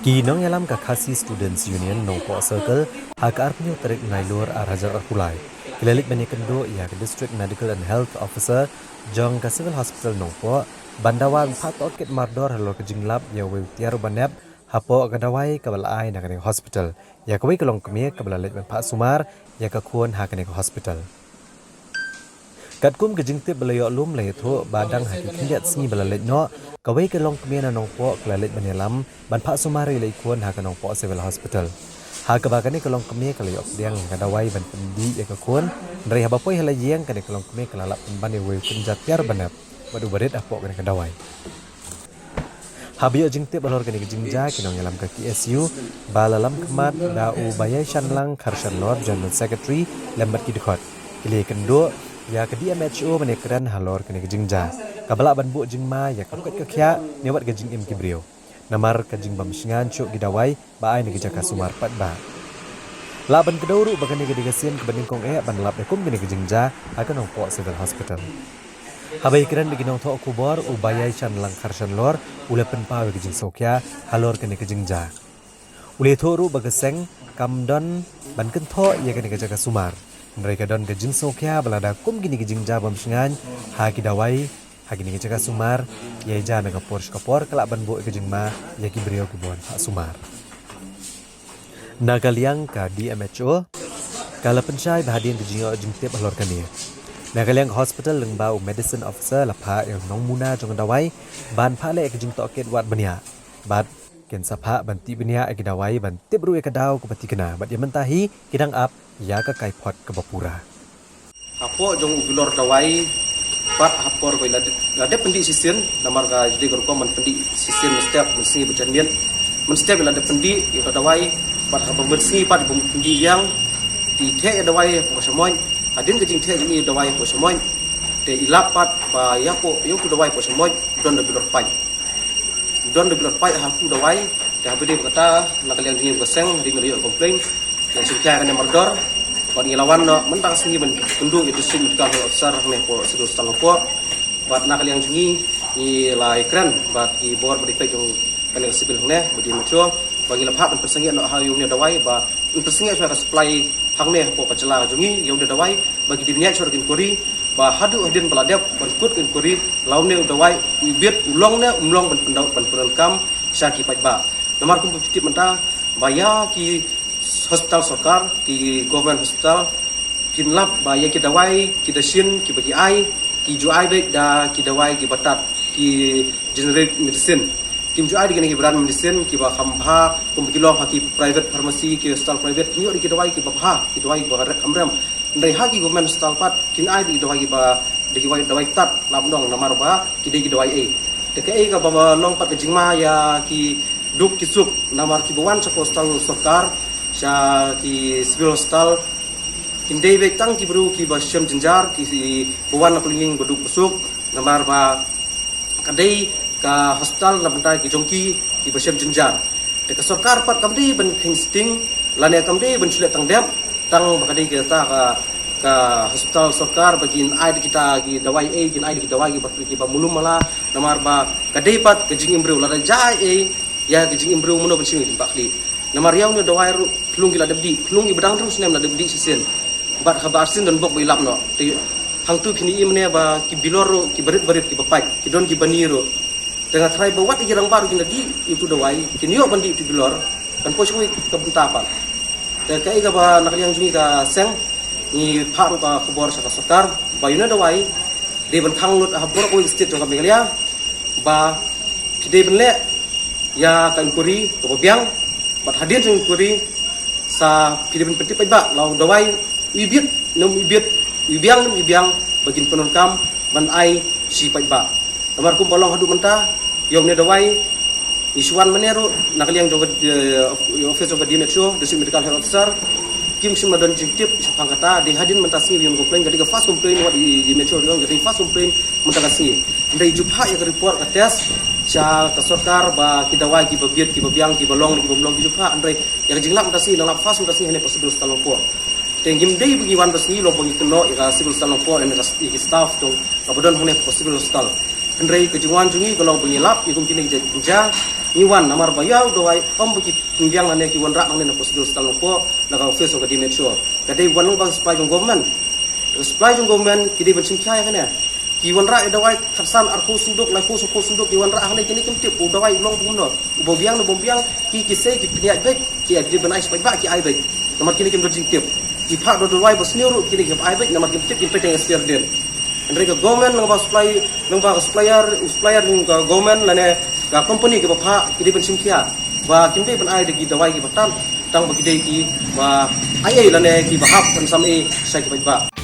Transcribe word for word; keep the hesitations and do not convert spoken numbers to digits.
Ki nongïalam ka Khasi Students Union Nongpoh Circle ha ka arphew tarik Nailur arhajar arphew lai ki la leit ban ïakynduh ïa ka District Medical and Health Officer jong ka Civil Hospital Nongpoh ban dawa ban phah tohkit mardor halor ka jinglap ïa uwei u tiar uba nep hapoh ka dawai kaba la ai na kane ka hospital ïa kawei ka longkmie kaba la leit ban phah sumar ïa ka khun ha kane ka hospital. Katkum ka jingtip ba la ïoh lum la ïathuh ba dang ha ki khyndiat sngi ba la leit noh, kawei ka longkmie na Nongpoh ka la leit ban ïalam ban phah sumar ïa i khun ha ka Nongpoh Civil Hospital. Ha kaba kane ka longkmie ka la ïoh pdiang ïa ka dawai ban pyndih ïa ka khun, hynrei haba poi ha la ïing kane ka longkmie ka la lap pynban ïa uwei u kynja tiar uba nep bad uba rit hapoh kane ka dawai. Haba ïoh jingtip halor kane ka jingjia, ki nongïalam ka K S U ba la lam khmat da u Baïaishanlang Kharshanlor, General Secretary, lem bad ki dkhot, ki la ïakynduh ïa ka D M H O ban ïakren halor kane ka jingjia kaba lah ban buh jingma ïa ka koit ka khiah ne wat ka jingim ki briew. Namar ka jingbym shngaiñ shuh ki dawai ba ai na ka jaka sumar paidbah. Lah ban kdew ruh ba kane ka dei ka sien kaba nyngkong eh ban lap ïa kum kane ka jingjia ha ka Nongpoh Civil Hospital. Haba ïakren bad ki nongthoh khubor, u Baïaishanlang Kharshanlor u la pynpaw ïa ka jingsngewkhia halor kane ka jingjia. U la ïathuh ruh ba ka seng kam don ban kynthoh ïa kane ka jaka sumar, hynrei ka don ka jingsngewkhia ba lada kum kine ki jingjia bym shngaiñ ha ki dawai ha kine ki jaka sumar, ïa ija na ka por sha ka por ka lah ban buh ïa ka jingma ïa ki briew kiba wan phah sumar. Na ka liang ka D M H O ka la pynshai ba hadien ka jingïoh jingtip halor kane, na ka liang ka hospital lyngba u medicine officer la phah ïa u nongmuna jong ka dawai ban phah leh ïa ka jingtohkit wad bniah bad kin sa phah ban tih bniah ïa ki dawai ban tip ruh ïa ka daw kaba thikna bad ïa mynta hi ki dang ap ïa ka kaiphod kaba pura. Hapoh jong u bilor dawai pat ha por ba la dep, la dep pyndih shisien, namar ka jong ka rukom ban pyndih shisien mynstep mynsngi bad janmiet. Mynstep la dep pyndih ïa ka dawai pat haba mynsngi pat bym pyndih ïa, i theh ïa dawai hapoh ka shamoit. Hadien ka jingtheh jong i dawai hapoh shamoit, te i lap pat ba ïa hapoh, ïa u dawai hapoh shamoit don da bilor paid. Don da bilor paid ha u dawai. Te haba dei ba kata, na ka liang jong ngi ka seng, hadien ba la ïoh complain, ngi shim khia ïa kane mardor bad ngi la wan noh mynta ka sngi ban kynduh ïa u District Medical Health Officer hangne hapoh Civil Hospital Nongpoh. Bad na ka liang jong ngi, ngi la ïakren bad ki bor ba dei peit jong kane ka civil hangne, ba dei mature, ba ngi la phah ban pynsangeh noh ha ïa une u dawai, ba ban pynsangeh shuwa ka supply hangne hapoh ka jylla ka jong ngi ïa une u dawai, ba ki dei ban ïaid shuwa ka inquiry, ba haduh hadien ba la dep ban kut ka inquiry, la une u dawai u bit, u long ne um long ban pyndonkam sha ki paidbah. Namar kumba phi tip mynta ba ïa ki hospital sorkar, ki government hospital, phin lap ba ïa ki dawai, ki dashin kiba ki ai, ki ju ai beit da ki dawai kiba tad, ki generic medicine. Kim ju ai da kine ki brand medicine kiba kham bha, kumba ki long ha ki private pharmacy, ki hospital private, kin ïoh da ki dawai kiba bha, ki dawai kiba rek kham rem. Hynrei ha ki government hospital pat kin ai da ki dawai kiba, da ki dawai tad, lap nong, namar ba ki dei ki dawai ei. Te kaei kaba long pat ka jingma ïa ki duk ki suk, namar kiba wan sha ka hospital sorkar, sha ki civil hospital, kin dei beit tang ki briew kiba shem jynjar, kiba wan na ka longïing ba duk ba suk, namar ba ka dei ka hospital na bynta ki jong ki kiba shem jynjar. Te ka sorkar pat kam dei ban kheiñ sting lane kam dei ban shu leh tang dep, tang ba ka dei kata ka, ka hospital sorkar ba kin ai da kita ki dawai ei, kin ai da ki dawai kiba, kiba mulu mala, namar ba ka dei pat ka jingim briew, lada jia ei ïa ka jingim briew, mano ban shim ïa ka jingpakli. Namar ïa une u dawai ruh phyllung ki la dep dih, phyllung kiba dang hynriew snem la dep dih shisien. Bad haba arsien don bok ba i lap noh. Te hangtu phin ïohi mynne ba ki bilor ruh kiba rit ba rit, kiba pait, ki don kiba ni ruh. Te nga tharai ba wat ïa ki rangbah ruh kin da dih ïa utu u dawai, kin ïoh ban dih utu u bilor, kan poi sha kawei ka bynta pat. Te kaei kaba na ka liang jong ngi ka seng, ngi phah ruh ka khubor sha ka sorkar ba ïa une u dawai dei ban khang lut ha baroh kawei ka state jong ka Meghalaya, ba phi dei ban leh ïa ka inquiry kaba biang, bad hadien jong ka inquiry sa phi dei ban pyntip paidbah la u dawai u ibit ne um ibit, u ibiang ne um ibiang, ba kin pyndonkam ban ai sha paidbah. Namar kumba long haduh mynta, ïa une u dawai ngi shu wan mynne ruh na ka liang jong ka, eh, office jong ka D M H O, District Medical Health Officer, kim shym la don jingtip shaphang kata. Dei hadien mynta sngi ba ïa complain, ka dei ka first complain, wat i D M H O ruh ka dei first complain mynta ka sngi. Hynrei ju phah ïa ka report, ka test sha ka sorkar ba ki dawai kiba bit, kiba biang, kiba long, kiba ym long, ki ju phah. Hynrei ïa ka jinglap mynta sngi la lap first mynta sngi hangne hapoh Civil Hospital Nongpoh. Te ngim dei ba ngi wan da sngi long ba ngi kynnoh ïa ka Civil Hospital Nongpoh ne ïa ki staff jong kaba don hangne hapoh Civil Hospital. Hynrei ka jingwan jong ngi ka long ba ngi lap ïa kum kine ki jait jynjar, Ngi wan namar ba ïa u dawai ym ba ki pynbiang lane ki wanrah nangne na Hospital Sdang Nongpoh na ka office jong ka D M H O. Ka dei wan lyngba ka supply jong government. Ka supply jong government ki dei ban shim khia ïa kane. Ki wanrah ïa dawai khatsan arphew senduk, laiphew sanphew senduk ki wanrah hangne, kine kim tip u dawai u long kumno. Uba biang ne bym biang, ki ki sei ki pynïaid beit, ki dei ban ai shaphang ba ki ai beit. Namar kine kim don jingtip. Ki phah da u dawai ba sniew ruh kine kim ai beit namar kim tip, kim peit ïa ka snier dien. Hynrei ka government lyngba supply, lyngba ka supplier, u supplier lyngba ka government lane ka company kiba phah ki dei ban shim khia ba kim dei ban ai da ki dawai kiba tad, tang ba ki dei kiba ai ei lane kiba hap ban sam ei sha ki paidbah.